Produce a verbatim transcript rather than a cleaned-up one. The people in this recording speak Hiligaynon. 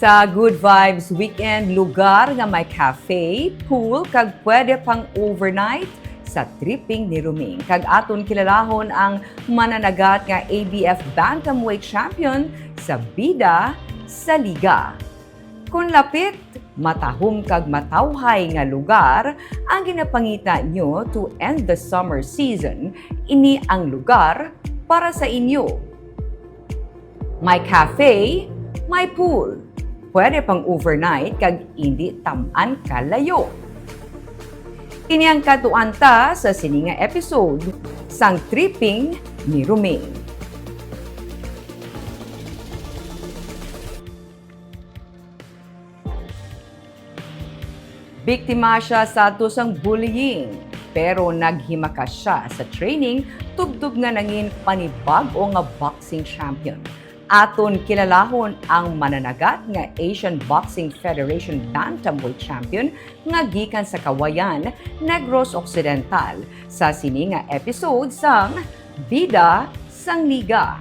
Sa Good Vibes Weekend, lugar nga may cafe, pool, kag pwede pang overnight sa tripping ni Ruming. Kag aton kilalahon ang mananagat nga A B F Bantamweight Champion sa Bida sa Liga. Kon lapit, matahom kag matawhay nga lugar ang ginapangita nyo to end the summer season, ini ang lugar para sa inyo. May cafe, may pool. Pwede pang overnight kag indi tam-an kalayo. Ini ang katuan ta sa sini nga episode sang Tripping ni Ruming. Biktima siya sa sang bullying, pero naghimakas siya sa training tubtob nga nangin panibag-o nga boxing champion. Aton kilalahon ang mananagat nga Asian Boxing Federation Bantamweight Champion nga gikan sa Cauayan, Negros Occidental, sa sini nga episode sang Bida sang Liga.